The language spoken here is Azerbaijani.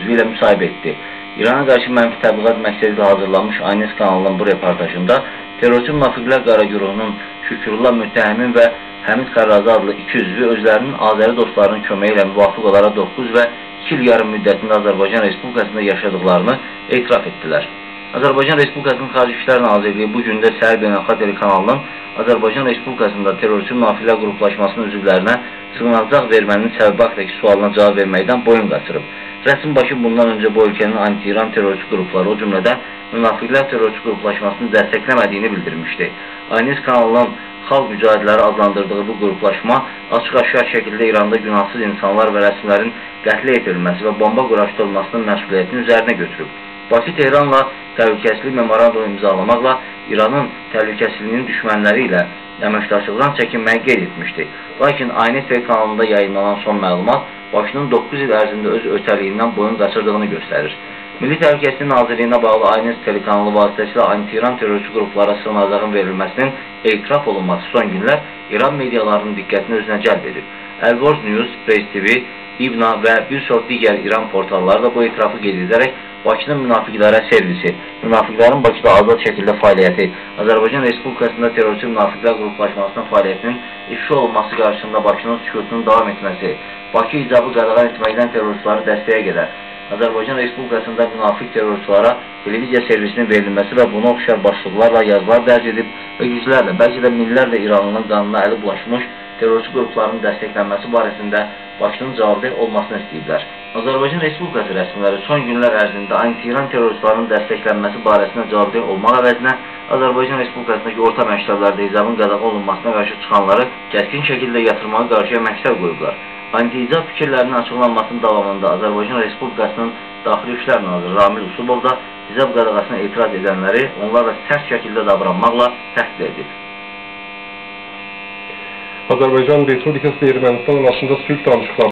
üzvü ilə müsahibə etdi. İrana qarşı mənfi təbliğat məqsədi ilə hazırlanmış Aynes kanalının bu reportajında terrorçu münafiqlər qara güruhunun Şükrullah Müttəhəmin və Həmid Xərrazi adlı iki üzvü özlərinin Azəri dostlarının köməyi ilə müvafiq olaraq 9 və 2 il yarım müddətində Azərbaycan Respublikasında yaşadıqlarını etiraf etdilər. Azərbaycan Respublikasının Xarici İşlər Nazirliyi bu gün də Səhər Beynəlxalq Telekanalının Azərbaycan Respublikasında terrorçu münafiqlər qruplaşmasının üzvlərinə sığınacaq vermənin səbəbi haqqındakı sualına cavab verməkdən boyun qaçırıb. Rəsmi Bakı bundan öncə bu ölkənin anti-İran terrorçu qrupları, o cümlədən münafiqlər terrorçu qruplaşmasını dəstəkləmədiyini bildirmişdi. Aynes kanalının xalq mücahidləri adlandırdığı bu qruplaşma açıq-aşkar şəkildə İranda günahsız insanlar və rəsmilərin qətlə yetirilməsi və bomba quraşdırılmasının məsuliyyətini üzərinə götürüb. Bakı Tehranla təhlükəsizlik memorandumu imzalamaqla İranın təhlükəsizliyinin düşmənləri ilə əməkdaşlıqdan çəkinməyi qeyd etmişdi. Lakin Aynes telekanalında yayımlanan son məlumat Bakının 9 il ərzində öz ötəliyindən boyun qaçırdığını göstərir. Milli Təhlükəsizlik Nazirliyinə bağlı Aynes telekanalı vasitəsilə anti-İran terrorçu qruplara sığınacağın verilməsinin etiraf olunması son günlər İran medialarının diqqətini özünə cəlb edib. Elborz News, Press TV, İBNA və bir çox digər İran portalları da bu etirafı qeyd edərək Bakının münafiqlərə servisi, münafiqlərin Bakıda azad şəkildə fəaliyyəti, Azərbaycan Respublikasında terrorçu münafiqlər qruplaşmasının fəaliyyətinin ifşa olunması qarşısında Bakının sükutunun davam etməsi, Bakı icabı qadağan etməkdən terrorçuları dəstəyə qədər, Azərbaycan Respublikasında münafiq terrorçulara televiziya servisinin verilməsi və buna oxşar başlıqlarla yazılar dərc edib və yüzlərlə, bəlkə də minlərlə İranlının qanına əli bulaşmış terrorçu qruplarının dəstəklənməsi barəsində Bakının cavabdeh olmasını istəyiblər. Azərbaycan Respublikası rəsmiləri son günlər ərzində anti-İran terrorçularının dəstəklənməsi barəsində cavabdeh olmaq əvəzinə Azərbaycan Respublikasındakı orta məktəblərdə hicabın qadağa olunmasına qarşı çıxanları kəskin şəkildə yatırmağa qarşıya məqsəd qoyublar. Anti-hicab fikirlərinin açıqlanmasının davamında Azərbaycan Respublikasının Daxili İşlər Naziri Ramil Usubov da hicab qadağasına etiraz edənləri onlarla sərt şəkildə davranmaqla təhdid edib. Azərbaycan Respublikası ilə Ermənistan arasında sülh danışıqları